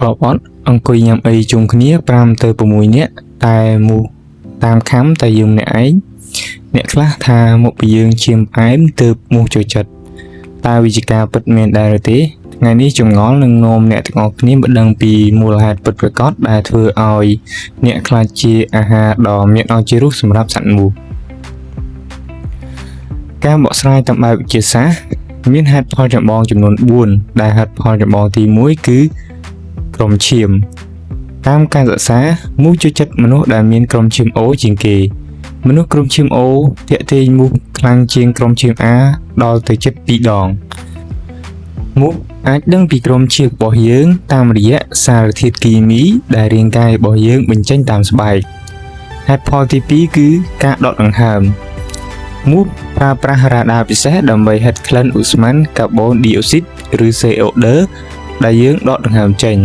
ធ្លាប់អត់អង្គុយញ៉ាំអីជុំគ្នា5ទៅ6នាក់តែមូសតាមខាំតែយើងម្នាក់ឯងអ្នកខ្លះថាមកពីយើងឈាមផ្អែមទើបមូសចូលចិត្តតើវាជាការពិតមែនដែរឬទេថ្ងៃនេះចម្ងល់នឹងនាំអ្នកទាំងអស់គ្នាមកដឹងពីមូលហេតុពិតប្រាកដដែលធ្វើឲ្យអ្នកខ្លាចជាអាហារដ៏មានឱជារសសម្រាប់សត្វមូសការបកស្រាយតាមបែបវិទ្យាសាស្ត្រមានហេតុផលចម្បងចំនួន4ដែលហេតុផលចម្បងទី1គឺក្រុមឈាម តាមការសិក្សាមូសចូលចិត្តមនុស្សដែលមានក្រុមឈាម O ជាងគេ មនុស្សក្រុមឈាម O ទាក់ទាញមូសខ្លាំងជាងក្រុមឈាម A ដល់ទៅជិត2ដងមូសអាចដឹងពីក្រុមឈាមរបស់យើងតាមរយៈសារធាតុគីមីដែលរាងកាយរបស់យើងបញ្ចេញតាមស្បែកហេតុផលទី2គឺការដកដង្ហើមមូសប្រើប្រាស់រ៉ាដាពិសេសដើម្បីហិតក្លិនឧស្ម័នកាបូនឌីអុកស៊ីតឬ CO2 ដែលយើងដកដង្ហើមចេញ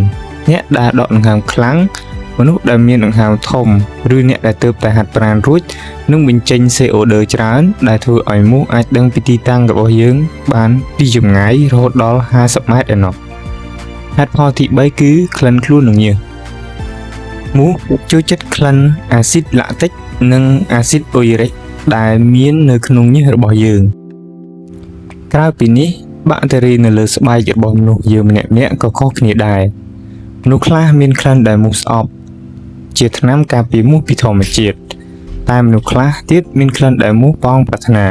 អ្នកដែលដកដង្ហើមខ្លាំងមនុស្សដែលមានដង្ហើមធំឬអ្នកដែលទើបតែហាត់ប្រាណរួចនឹងបញ្ចេញ CO2 ច្រើនដែលធ្វើឲ្យមូសអាចដឹងពីទីតាំងរបស់យើងបានពីចម្ងាយរហូតដល់50ម៉ែត្រឯណោះហេតុផលទី3គឺក្លិនខ្លួននិងញើសមូសចូលចិត្តក្លិនអាស៊ីតឡាក់ទិកនិងអាស៊ីតអ៊ុយរិកដែលមាននៅក្នុងញើសរបស់យើងក្រៅពីនេះបាក់តេរីនៅលើស្បែករបស់មនុស្សយើងម្នាក់ៗក៏ខុសគ្នាដែរមនុស្សខ្លះមានក្លិនដែលមូសស្អប់ជាថ្នាំការពារមូសពីធម្មជាតិតែមនុស្សខ្លះទៀតមានក្លិនដែលមូសប៉ោងប្រាថ្នា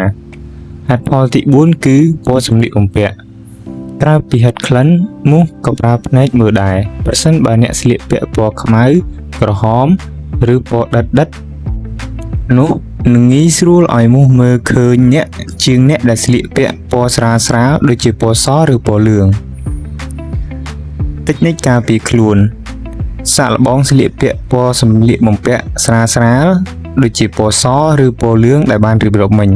ហេតុផលទី4គឺពណ៌សម្លៀកបំពាក់ក្រៅពីហិតក្លិនមូសក៏ប្រើភ្នែកមើលដែរប្រសិនបើអ្នកស្លៀកពាក់ពណ៌ខ្មៅក្រហមឬពណ៌ដិតដិតនោះនឹងងាយស្រួលឲ្យមូសមើលឃើញអ្នកជាងអ្នកដែលស្លៀកពាក់ពណ៌ស្រាលស្រាលដូចជាពណ៌សឬពណ៌លឿងតិចនិចការពារខ្លួនសាកល្បងស្លៀកពាក់ពណ៌សម្លៀកបំពាក់ស្រាលស្រាលដូចជាពណ៌សឬពណ៌លឿងដែលបានរៀបរាប់មិញ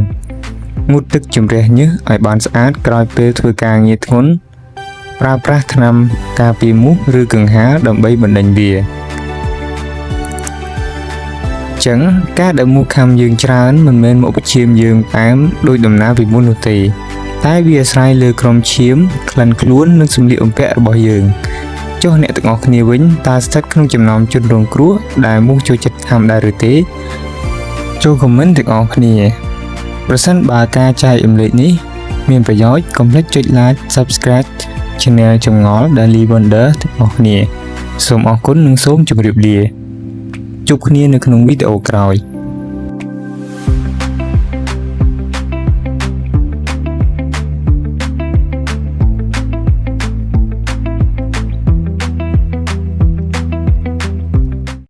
ងូតទឹកជម្រះញើសឲ្យបានស្អាតក្រោយពេលធ្វើការងារធ្ងន់ប្រើប្រាស់ថ្នាំការពារមូសឬកង្ហារដើម្បីបណ្ដេញវាចឹងការដែលមូសខាំយើងច្រើនមិនមែនមកពីឈាមយើងផ្អែមដោយដំណើរពីមុននោះទេ តែវាអាស្រ័យលើក្រុមឈាមក្លិនខ្លួននិងសម្លៀកបំពាក់របស់យើងចុះអ្នកទាំងអស់គ្នាវិញតើស្ថិតក្នុងចំណោមជនរងគ្រោះដែលមូសចូលចិត្តខាំដែរឬទេចូល comment ទាំងអស់គ្នាប្រសិនបើការចែករំលែកនេះមានប្រយោជន៍កុំភ្លេចចុច like Subscribe Channel ចម្ងល់ Daily Wonder ទាំងអស់គ្នាសូមអរគុណនិងសូមជម្រាបលាជួបគ្នានៅក្នុងវីដេអូក្រោយ។